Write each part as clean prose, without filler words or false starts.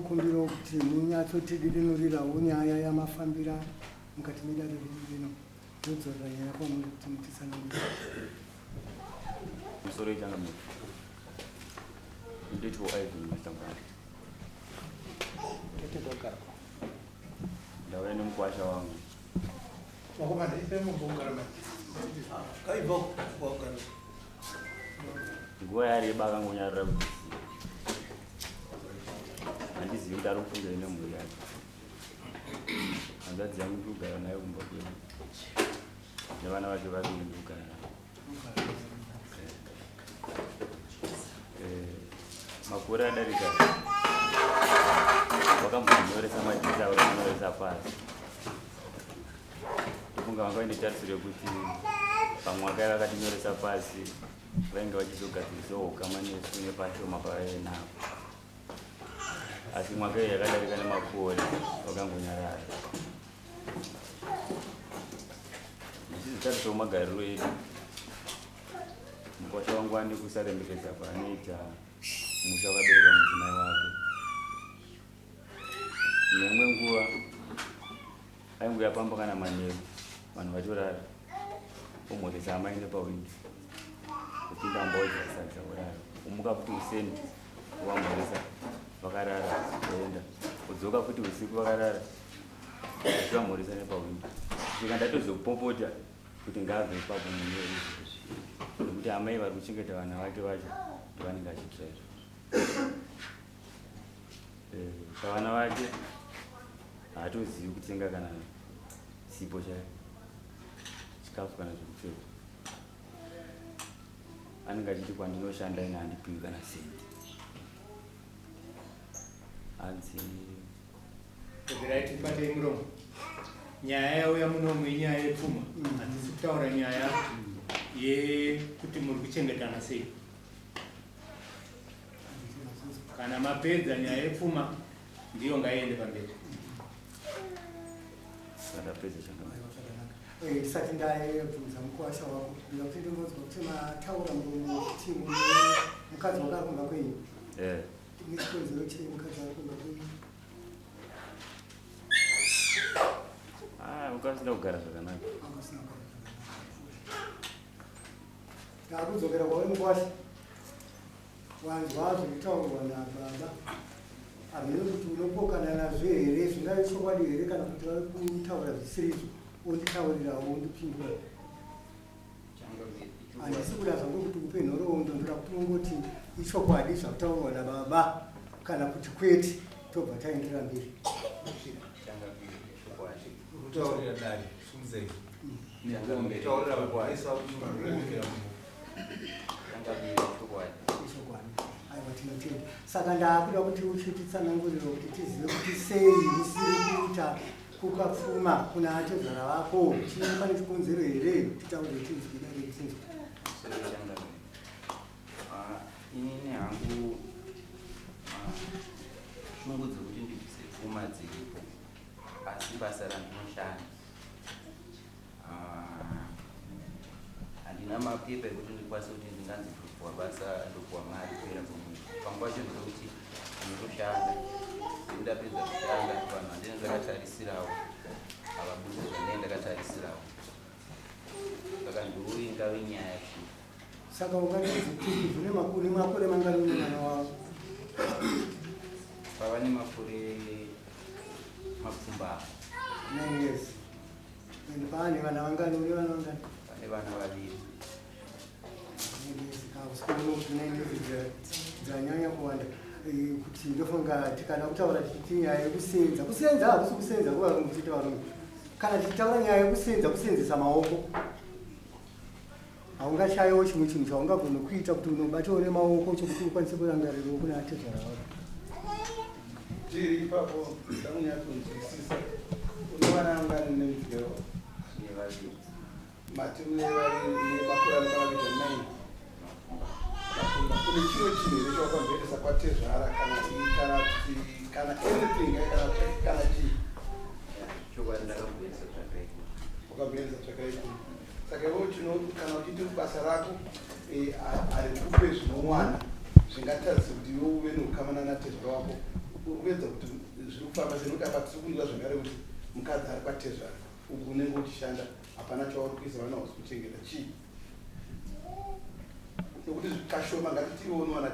Ndongokumbirawo kuti munyatsotididinurirawo nyaya yamafambira mukati medare redu rino. Ndodzorera nyaya kwamuri kuti mutitsanangurire. Musoro ichangamire. Nditwo Ivan Mastangwana. Tete dogara. Ndauya nemukwasha wangu. Vakomana ipe mumbogara manje. Kaibva kwagara. Nguva yareba akangonyarara kuti handizivi kuti ari kufungei nemhuri yake. Hanzvadzi yangu ndikugara nayo kumba kwedu. Nevana vake vaviri ndikugara navo. Eh, makore adarika vakambonyoresa madhisa vakanyoresa pasi ndofunga vanga vaine tarisiro yekuti pamwe vakaiva vakatinyoresa pasi vainge vachizogadzirisawo ukama nesu nepashoma pavaive navo asi mwaka iyo yakadarika nemakore vakangonyarara ndichizotarisawo magariro edu Mukwasha wangu ane kusaremekedza kwaanoita musha wakaberekwa mudzimai wake. Neimwe nguva ainguya pamba kana manheru vanhu vatorara omhoresa amai nepahwindo kupinda mumba odya sadza orara omuka futi useni ovamhoresa vakarara oenda odzoka futi usiku vakarara achivamhoresa nepahwindo kusvika ndatozopopota kuti ngaabve ipapo munhu izvozvi nekuti amai vari kuchengeta vana vake vacho ndovanenge achiitira izvozvo eh, pavana vake haatozivi kutenga kana sipo chaiyo chikafu kana zvekupfeka anenge achiti kwandinoshanda ine handipiwi kana sendi hanzi Regerai tibatei muromo. Nyaya yauya munomu inyaya yepfuma. Handisi kutaura nyaya yekuti muri kuchengetana sei. Kana mapedza nyaya yepfuma ndiyo ngaiende pamberi. Ndapedza changamire. Eh, tisati ndabvunza mukuwasha wako ndoda kuti ndingonzwa kuti mataura muromo kuti mukadzi wako ari kumba kwenyu Eh. Nechikonzero chei mukadzi ari kumba kwenyu? Ah, ukasina kugara zvakanaka. Akasina kugara zvakanaka. Ndakudzokera kwauri mukwasha. Wanzwa zvinotaurwa nababa. Hameno kuti unopokana nazvo here, zvingave chokwadi here kana kuti vari kutaura zvisirizvo, onditaurirawo ondipindura. Handisi kuda zvangu kuti upe nhoroondo, ndoda kuti ungoti ichokwadi zvakutaurwa nababa kana kuti kwete, tobva taenderera mberi. Kutaurira dare, sunzei. Kutaurira vaisa kuurukira Ichokwadi. Aiwa tinotenda. Saka ndakuda kuti uchititsanangurira kuti tizive kuti sei usiri kuita Kupa pfuma kuna atezvara vako chii pane chikonzero here titaure tinzwe dare tinzwe. Ah, inini hangu ah, shungu dzekuti ndibvise pfuma dziripo asi basa randinoshanda ah, handina mapepa ekuti ndikwanise kuti ndinganzi ndopuwa basa ndopuwa mari kupera kwemwedzi pamwe pacho ndekuti ndinotoshanda then ndapedza kushanda vanhu vandinenge ndakatarisirawo havabudi zvandinenge ndakatarisirawo saka ndiwo ingave nyaya chii Saka ungati zvine makore makore mangani une mwana wavo? Pava nemakore mapfumbamwe. 9 years. And paane vana vangani? Une vana vangani? Pane vana vaviri. Dzanyanya kuwanda eh, kuti ndofunga tikada kutaura tichiti nyaya yekusenza kusenza hakusi kusenza kuvarungu chete varume kana tichitaura nyaya yekusenza kusenzesa maoko haungashayiwo chimwe chinhu chaungagone kuita kuti unobatawo nemaoko chokuti ukwanise kurangarirawo kuna atezvara vako Tiri ipapo ndakunyatsonzwisisa. Une vana vangani nemudzimai wako? Nevaviri. Mati mune vari nemakore anokwana kuita 9. Mapfumba. Kune chimwe chinhu here chawakamboendesa kwatezvara kana kana kuti kana anything kana kana chii? Chokwadi ndakamboendesa tsvakai. Wakamboendesa tsvakai kuno. Saka iwe chino kana uchiti basa rako eh, harikupe zvinowana zvingatadzise kuti iwe uve neukama nanatezvara wako. Uri kuedza kuti zviri kufamba sei? Nekuti apa tiri kunzwa zvakare kuti mukadzi ari kwatezvara uku unenge uchishanda, hapana chauri kuisa, vana hausi kuchengeta chii? Nekuti kashoma ngatiti iwe unowana $10,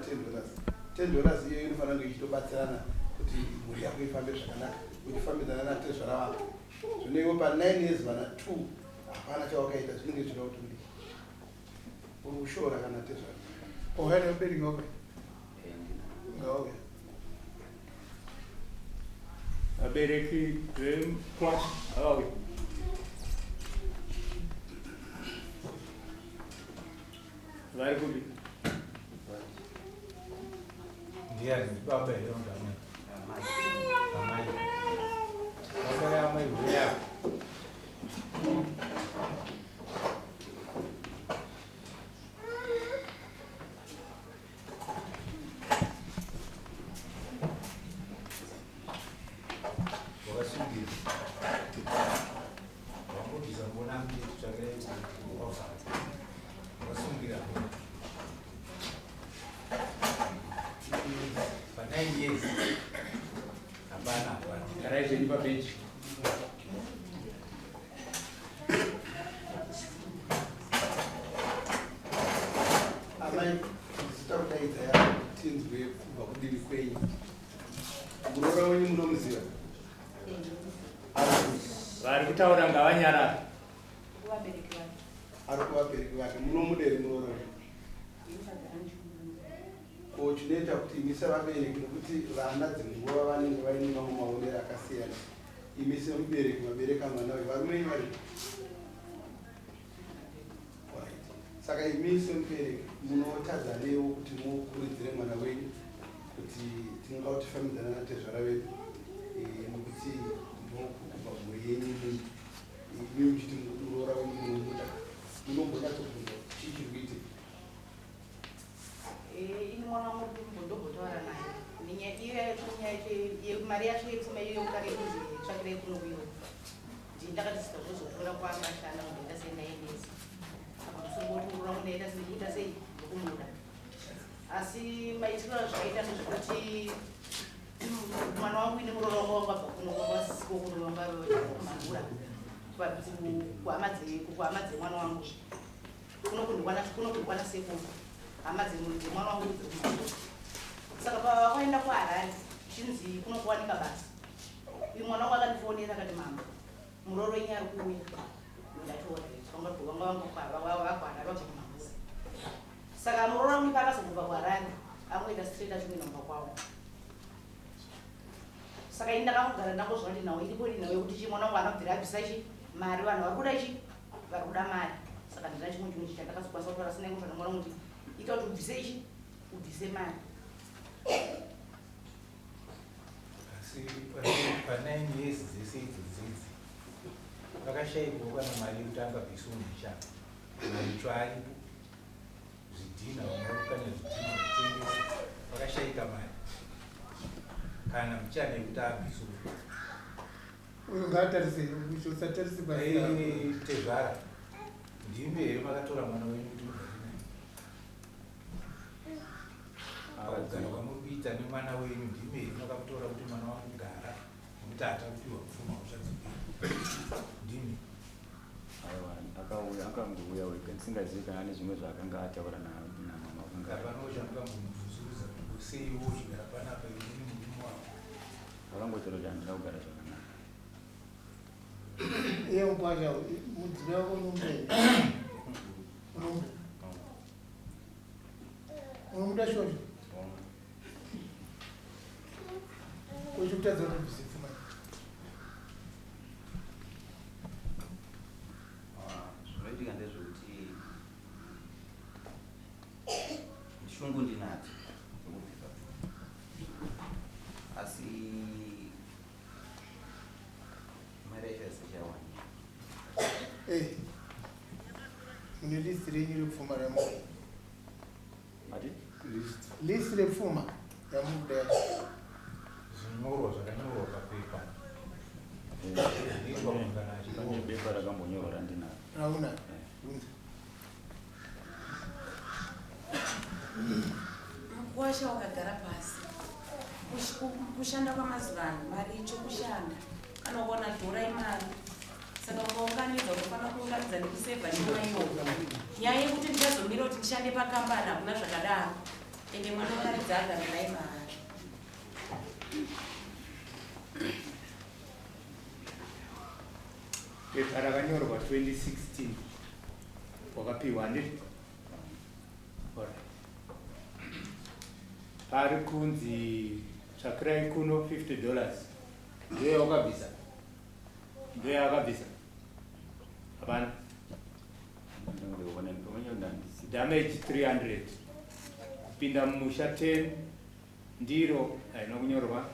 $10 iyoyo inofanira kunge ichitobatsirana kuti mhuri yako ifambe zvakanaka, uchifambidzana natezvara vako. Zvino iwe pa 9 years vana 2 hapana chawakaita, zvinenge zvichida kuti udii? Uri kushora kana tezvara? Ohaya nevabereki vako? Ngavauya. Vabereki vemukwasha ngavauye. Vari kupi? Ndiani, ndibaba here unga amai? Amai. Baba yaamai huya. Wakasungira. Wambobvisa mbona tsvakirai wavhara. Wakasungira. Pa 9 years. Hapana, hapana. Garai zvenyu pabenchi. Amai, zita kudaidza yako tinzwe kubva kudivi kwenyu. Muroora wenyu munomuziva? Vari kutaura ngavanyarara. Kuvabereki vake. Ari kuvabereki vake. Munomuda here muroora wenyu? Ko chinoita kuti imi sevabereki, nekuti vana dzimwe nguva vanenge vaine mamwe maonero akasiyana, imi semubereki mabereka mwana uyu, varume venyu varipo? Alright. Saka imi semubereki munotadza newo kuti mukurudzire mwana wenyu kuti tinoda kuti tifambidzana natezvara vedu, nekuti ndokubva mhuri yenyu imimi, imi muchiti muroora wenyu munomuda, munombonyatsobvunza kuti chii chiri kuitika? Ini mwana wangu ndombotaura naye nenyaya iyo yacho, nyaya yacho mari yacho yepfuma iyo yokutanga yekunzi tsvakirei kuno kuyo, ndakati zikazozotora kwanga ashanda mundoita sei nayenesi. Saka ndisongoti muroora wangu ndaita sei, ndikuita sei, ndokumuda. Asi maitiro azvakaita ndezvekuti mwana wangu ine muroora wangu wanga abva kuno, wanga vasisiko kuno, wanga kumhangura kuhama dzemwana wangu kuno kundikwana sekuru, hama dzemwana wangu dziri kumhangura. Saka pavakaenda kuHarare chinzi kunokuwanika basa, uyu mwana wangu akandifonera akati, mama, muroora wenyu ari kuuya. Ndatora vanga vakuHarare vabva kumhangura. Saka muroora wangu paakazobva kuHarare angoenda straight achikuenda kumba kwavo. Saka ini ndakangogara ndangozwa kuti nhau iripo, iri nhau yekuti chi mwana wangu anobvira abvisa chi mari, vanhu vari kuda chi vari kuda mari. Saka ndina chimwe chinhu chandakazokwanisa kutaura sina ingozvana mwana wangu kuti ita kuti ubvise ichi, ubvise mari. Asi pa 9 years dzese idzo dzidzi vakashayikwawo kana mari yekuti angabviswa muchana, maricho aripo, zvidhina, vamwe vari kukanya zvidhina kutengesa, vakashayika mari kana muchana yekuti abviswe. Uyu ngaatarise, usatarise. Tezvara, ndimi here makatora mwana wenyu kuti mugare naye? Pakugara kwamuri kuita nemwana wenyu, ndimi here makamutora kuti mwana wangu gara, nekuti hatakupiwa pfuma, uchadzokera? Ndimi? Aiwa, akauya, akangouya wega, ndisingazivi kana ane zvimwe zvaakanga ataura namama vakanga. Hapanawo chamukambomubvunzurudza kuti seiwo uchigara panapa inini murume wako? Akangotaura kuti handina kugara zvakanaka. Iye mukwasha, mudzimai wako unomuda? Unomuda? Unomuda shosho? Uchikutadza kuti ubvise pfuma? Zvinoitika ndezvekuti shungu ndinadzo dzokubvisa pfuma, asi mari yacho haisachawanika. Mune list renyu repfuma ramuda? Mati? List repfuma yamukuda yacho. Zvinyorwa zvakanyorwa papepa zvinoitwa munhu kana Pane achirohwa. bepa rakambonyorwa randinaro. Rauna? Eh. Unza. Mukwasha wakagara pasi. Kushanda kwamazuva ano mari icho kushanda kana ukaona dhora imari, saka ukaunganidza unofanira kuunganidza nekusevha nyuma iyoyo. Nyaya yekuti ndichazomira kuti ndishande pakambani, hakuna zvakadaro. Ende mwana wakaridza agara naye mahara. Pepa rakanyorwa 2016 wakapiwa, handiti? Alright. Pari kunzi tsvakirai kuno $50, ndiyo wakabvisa, ndiyo yakabvisa, hapana. Damage 300, kupinda mumusha 10, ndiro haina kunyorwa,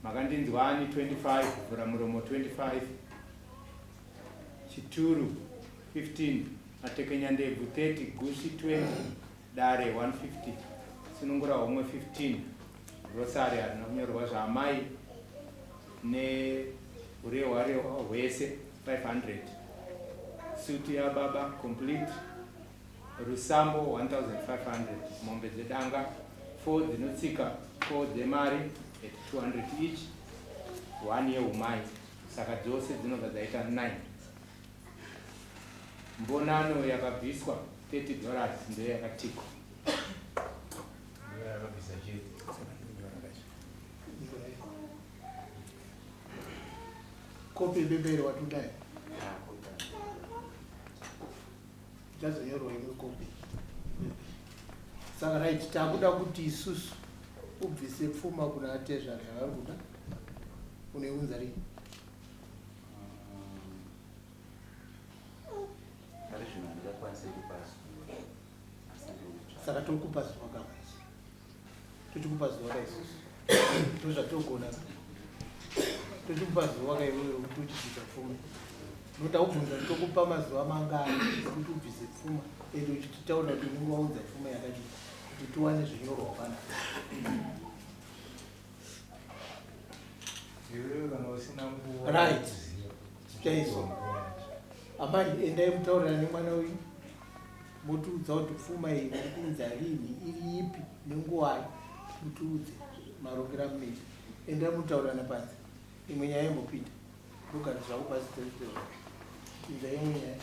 makandinzwani 25, vhura muromo 25, chituru 15, matekenyandebvu 30, gusi 20, dare 150, sunungura homwe 15, rosari harina kunyorwa, zvaamai neurehwa hwese 500, suti yababa complete, rusambo 1500, mombe dzedanga 4 dzinotsika, 4 dzemari at 200 each, 1 yeumai, saka dzose dzinobva dzaita 9. Mbonano yakabviswa $30, ndiyo yakatikwa. Ndiyo yakabvisa chete. Kopi yebeberi watudai ichazonyorwa imwe kopi. Saka right, takuda kuti isusu ubvise pfuma kuna atezvara yavari kuda, unoiunza rini? Pari zvino handingakwanisi kupa zuva, asi ndikutsvaka. Saka tokupa zuva kama isu, tochikupa zuva ka isusu, ndozvatogona, tochikupa zuva ka iwewe kuti uchibvisa pfuma. Nokuti aubvunza kuti tokupa mazuva mangani ekuti ubvise pfuma, ende uchititaura kuti unenge waunza pfuma yakadii, kuti tiwane zvinyorwa panapa. Iwewe kana usina nguva Right. yekuziva, Chaizvo. nguva yacho. Amai, endai mutaurirana nemwana uyu, motiudza kuti pfuma iyi muri kuunza rini, iri ipi, nenguwai, mutiudze marongero amunoita. Endai mutaurirana panze, imwe nyaya imbopinda, ndogara zvako pasi tezvo. Pinza imwe nyaya.